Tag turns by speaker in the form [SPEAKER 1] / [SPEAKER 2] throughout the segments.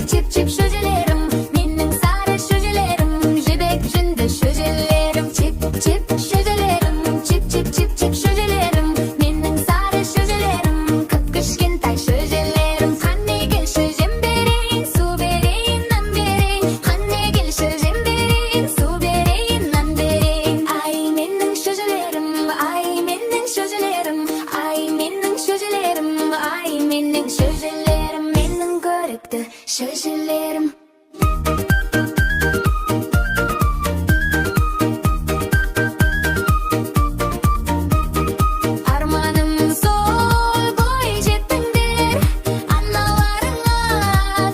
[SPEAKER 1] Чип, чип, шөжелерім, менің сары шөжелерім, жібек жүнді шөжелерім. Чип, чип, шөжелерім, чип, чип, чип, чип, шөжелерім, менің сары шөжелерім, кіп кішкентай шөжелерім. Қане, келші, жем берейін, су берейін, нан берейін. Қане, келші, жем берейін, су берейін, нан берейін. Ай, менің шөжелерім, ай, менің шөжелерім, ай, менің шөжелерім, ай, менің шөжелерім, менің көрікті шөжелерім. Арманым сол, бой жеттіңдер, аналарыңа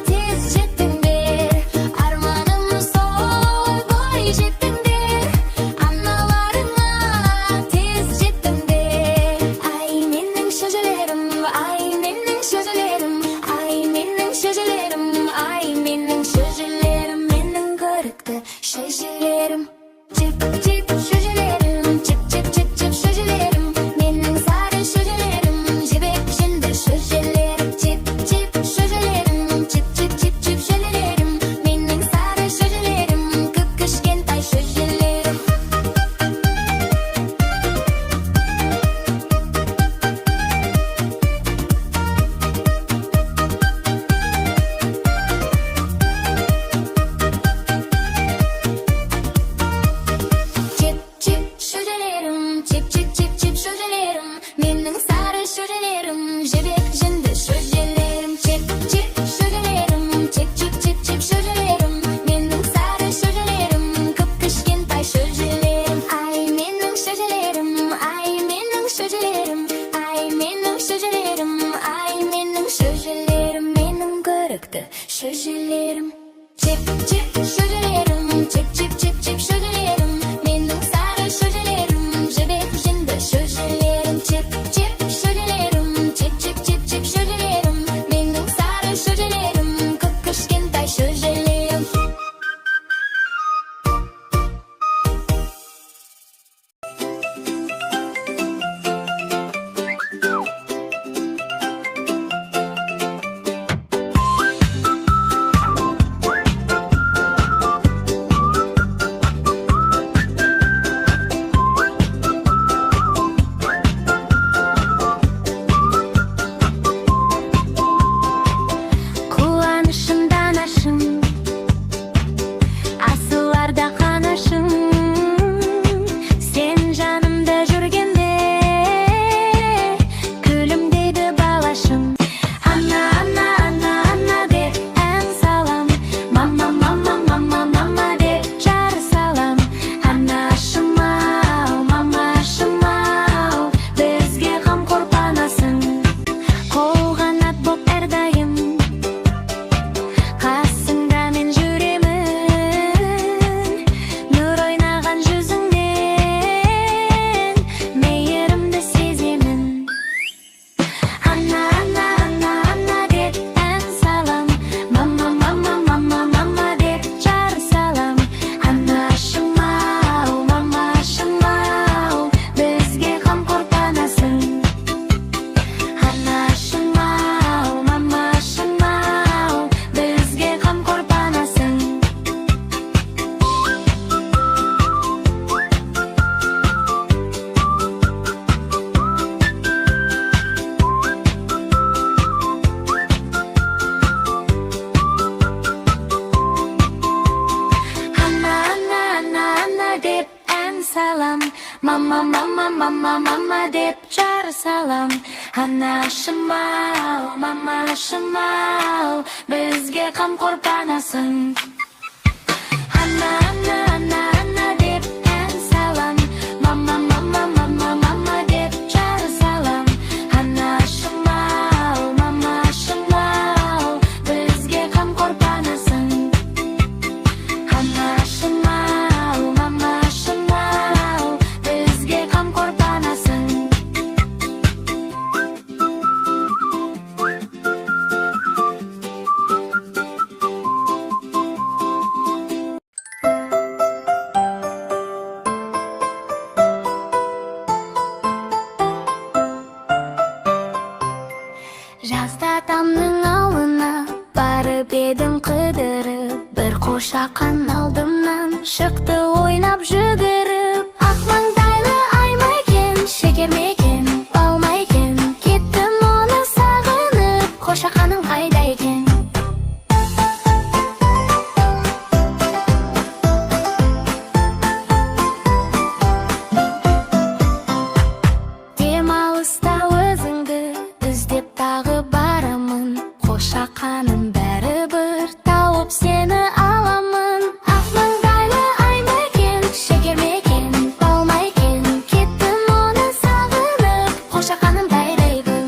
[SPEAKER 1] тез жеттіңдер. Арманым сол, бой жеттіңдер, аналарыңа тез жеттіңдер. Ай, менің шөжелерім, ай, менің шөжелерім, ай, менің шөжелерім, ай, менің шөжелерім, менің көрікті шөжелерім. Чип, чип, шөжелерім, чип, чип, чип, чип, шөжелерім, менің сары шөжелерім, жібек жүнді шөжелерім. Чип, чип, шөжелерім, чип, чип, чип, чип, шөжелерім, менің сары шөжелерім, кіп кішкентай шөжелерім. Чип, чип, шөжелерім, чип, чип, чип, чип, шөжелерім, менің сары шөжелерім, жібек жүнді шөжелерім. Чип, чип, шөжелерім, чип, чип, чип, чип, шөжелерім, менің сары шөжелерім, кіп кішкентай шөжелерім. Ай, менің шөжелерім, ай, менің шөжелерім, ай, менің шөжелерім, ай, менің шөжелерім, менің көрікті шөжелерім. Чип, чип, шөжелерім, чип, чип, чип, чип, шөжелерім, менің сары шөжелерім, жібек жүнді шөжелерім. Чип, чип, шөжелерім, чип, чип, чип, чип, шөжелерім, менің сары шөжелерім, кіп кішкентай шөжелерім.
[SPEAKER 2] Қуанышым, данашым, асыларда қанашым, сен жанымда жүргенде күлімдейді балашым. Ана, ана, ана, ана деп ән салам, мама, мама, мама, мама деп жар салам. Анашым ау, мамашым ау, бізге қамқор панасың. Қолғанат боп әрдайым қасыңда мен жүремін, нұр ойнаған жүзіңнен мейірімді сеземін. Ана, ана, ана, ана деп ән салам, мама, мама, мама, мама деп жар салам. Анашым ау, мамашым ау, бізге қамқор панасың. Анашым ау, мамашым ау, бізге қамқор панасың. Ана, ана, ана, ана деп ән салам, мама, мама, мама, мама деп жар салам. Анашым ау, мамашым ау, бізге қамқор панасың. Ана, ана, ана, ана деп ән салам, мама, мама, мама, мама деп жар салам. Анашым ау, мамашым ау, бізге қамқор панасың. Анашым ау, мамашым ау, бізге қамқор панасың. Жазда атамның ауылына барып
[SPEAKER 1] Кетіп едім қыдырып, бір қошақан алдымнан шықты ойнап жүгіріп. Ақ маңдайлы ай ма екен, шекер ме екен, бал ма екен? Кеттім оны сағынып, қошақаным қайда екен? Демалыста өзіңді іздеп тағы барамын. Қошақаным, бәрібір тауып сені аламын. Ақ маңдайлы ай ма екен, шекер ме екен, бал ма екен? Кеттім оны сағынып, қошақаным қайда екен?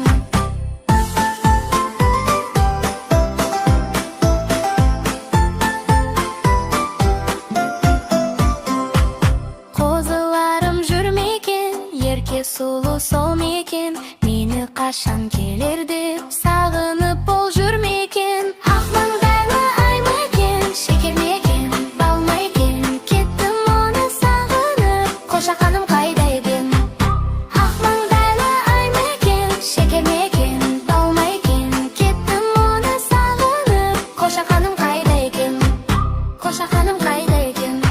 [SPEAKER 1] Қозыларым жүр ме екен, ерке сұлу сол ма екен? Мені қашан келер деп сағынып ол жүр ме екен? Ақ маңдайлы ай ма екен, шекер ме екен, бал ма екен? Кеттім оны сағынып, қошақаным қайда екен? Ақ маңдайлы ай ма екен, шекер ме екен, бал ма екен? Кеттім оны сағынып, қошақаным қайда екен? Қошақаным қайда екен?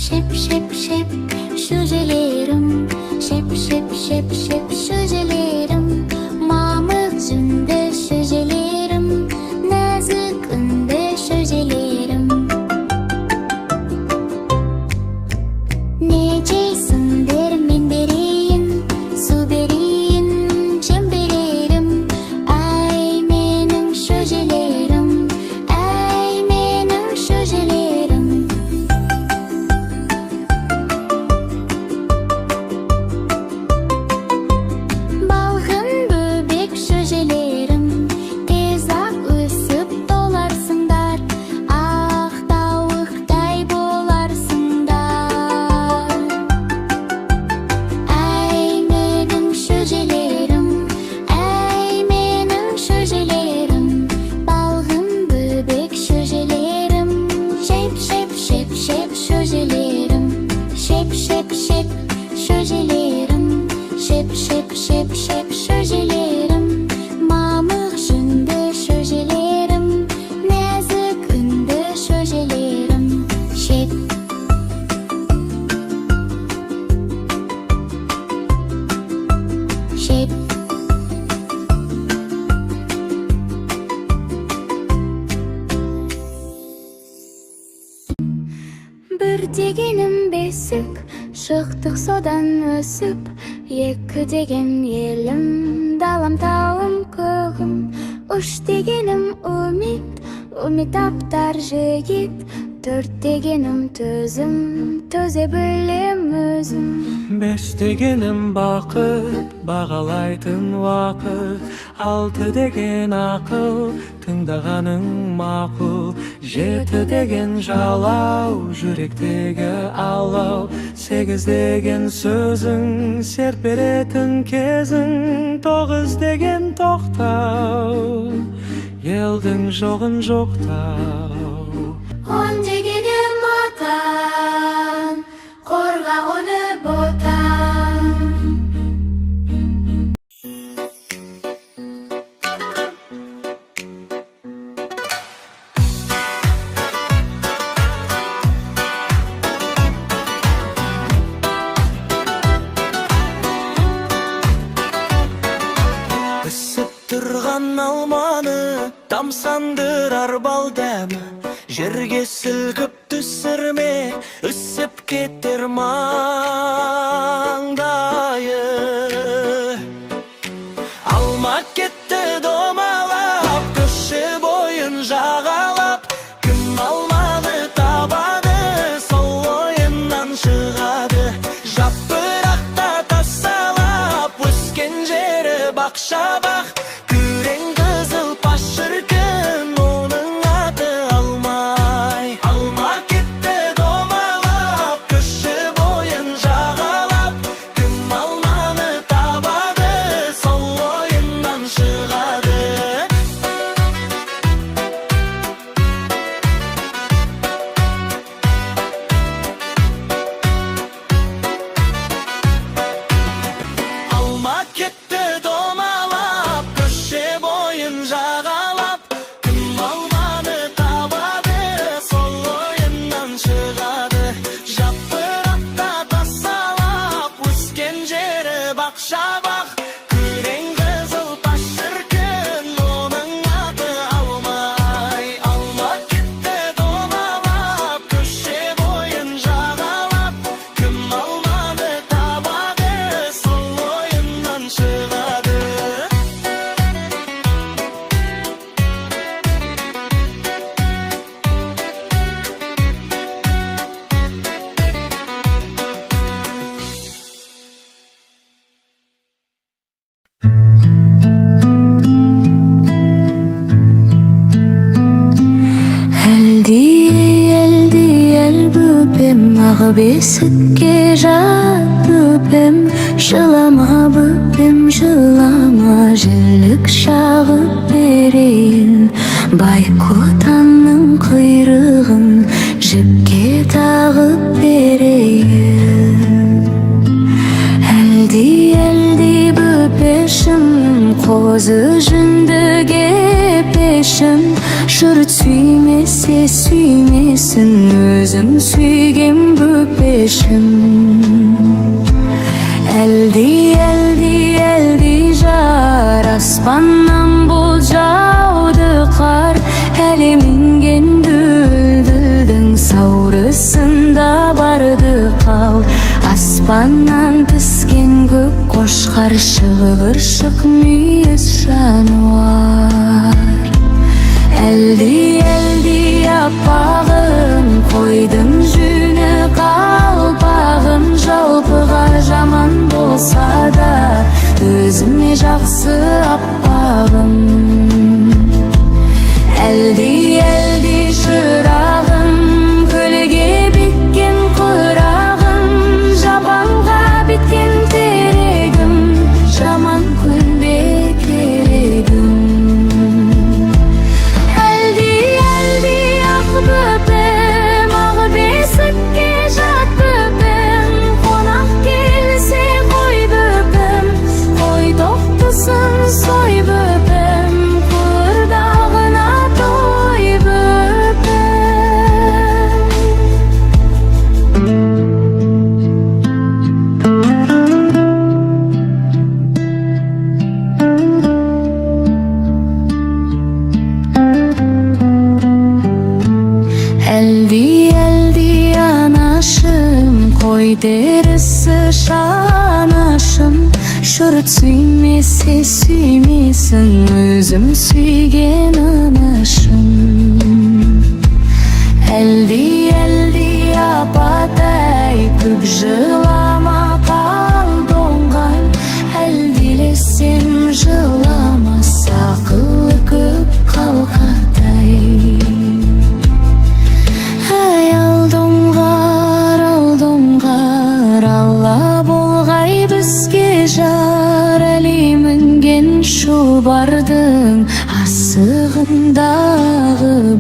[SPEAKER 1] Шеп, шеп, шеп, шөжелерім. Шеп, шеп, шеп, шеп, шөжелерім. Мамық жүнді шөжелерім, нәзік үнді шөжелерім. Не жейсіңдер, мен берейін? Су берейін, жем берерім. Әй, менің шөжелерім, әй, менің шөжелерім. Балғын бөбек шөжелерім, тез-ақ өсіп толарсыңдар, ақ тауықтай боларсыңдар. Әй, менің шөжелерім, әй, менің шөжелерім. Балғын бөбек шөжелерім. Шеп, шеп, шеп, шеп, шөжелерім. Шеп, шеп, шеп, шөжелерім. Шеп, шеп, шеп, шеп, шөжелерім. Мамық жүнді шөжелерім, нәзік үнді шөжелерім. Шеп. Шеп. Бір дегенім бесік, шықтық содан өсіп. Екі деген елім, далам, тауым, көгім. Үш дегенім үміт, үміт аптар жігіт. Төрт дегенім төзім, төзе білем өзім.
[SPEAKER 3] Бес дегенім бақыт, бағалайтын уақыт. Алты деген ақыл, тыңдағаның мақұл. Жеті деген жалау, жүректегі алау. Сегіз деген сөзің, серт беретін кезің. Тоғыз деген тоқтау, елдің жоғын жоқтау.
[SPEAKER 1] 10 дегенім отан, қорға оны ботан.
[SPEAKER 4] Пісіп тұрған алманы тамсандырар бал дәмі. Жерге сілкіп түсірме, үсіп кетер маңдайы. Алма кетті домалап, көше бойын жағалап. Кім алманы табады, сол ойыннан шығады. Жапырақта тасалап, өскен жері бақша, бақ. Күрең қызыл па шіркін, оның аты алмай. Алма кетті домалап, көше бойын жағалап. Кім алманы
[SPEAKER 2] Ақ бесікке жат, бөпем, жылама, бөпем, жылама. Жілік шағып берейін, байқотанның құйрығын жіпке тағып берейін. Әлди, әлди, бөпешім, қозы жүнді кепешім. Жұрт сүймесе, сүймесін, өзім сүйген бөпешім. Әлди, әлди, әлди жар, аспаннан бұлт жауды, қар. Әлі мінген дүлдүлдің саурысында барды қал. Аспаннан түскен көк қошқар, шығыршық мүйіз жануар. Әлди, әлди, аппағым, қойдың жүні қалпағым. Жалпыға жаман болса да, өзіме жақсы аппағым. Әлди, әлди, шырағым, көлге біткен құрағым, жабанға біткен терегім, жаман күнде керегім. Әлди, әлди, ақ бөпем, ақ бесікке жат, бөпем. Қонақ келсе, қой, бөпем, қой тоқтысын сой, бөпем, қуырдағына той, бөпем. Әлди, әлди, анашым, қой терісі шанашым. Жұрт сүймесе, сүймесін, өзім сүйген анашым. Әлди, әлди, апатай, көп жылама, қалдоңған. Әлдилесем, жыламас, ақылы көп қалқатай. Әй, алдоңғар, алдоңғар, Алла болғай бізге жар. Әли мінген шұбардың асығындағы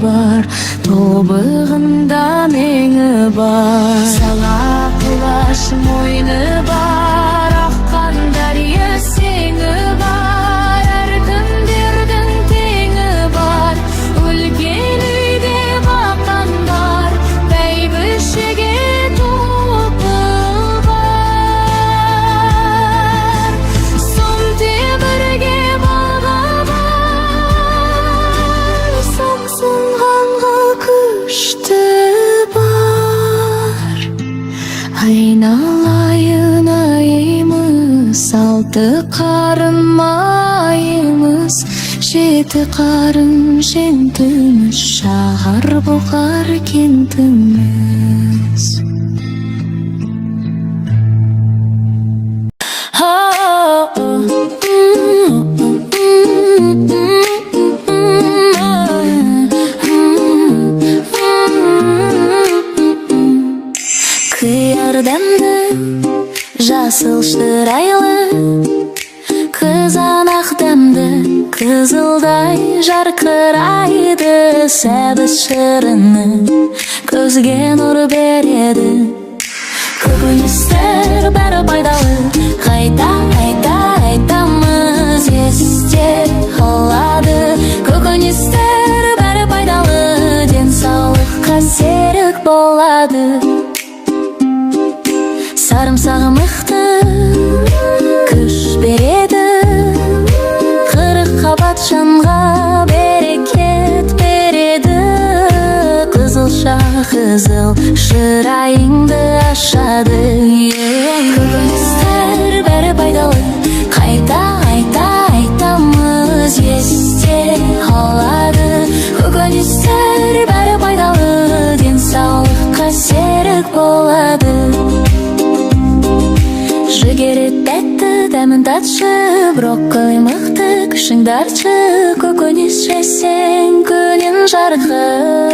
[SPEAKER 2] бар, тобығында меңі бар. Сала құлаш мойны бар, аққан дария сеңі бар, әркімдердің теңі бар, үлкен үйде бақандар, бәйбішеге топы бар. Сом темірге балға бар, сомсынғанға күшті бар. Айналайын айымыз, алты қарын майымыз, жеті қарын жентіміз, шаһар Бұқар кентіміз. Қияр дәмді, жасыл шырайлы, қызанақ дәмді, қызылдай жарқырайды. Сәбіз шырыны көзге нұр береді. Көкөністер бәрі пайдалы, қайта қайта айтамыз, есте қалады. Көкөністер бәрі пайдалы, денсаулыққа серік болады. Сарымсағы мықты, күш береді. Қырық қабат жанға берекет береді. Қызылша қызыл шырайыңды ашады. Көкөністер бәрі пайдалы, қайта қайта айтамыз, есте қалады. Көкөністер бәрі пайдалы, денсаулыққа серік болады. Жүгері тәтті, дәмін татшы, брокколи мықты, күшіңді артшы. Көкөніс жесең, күнің жарқын.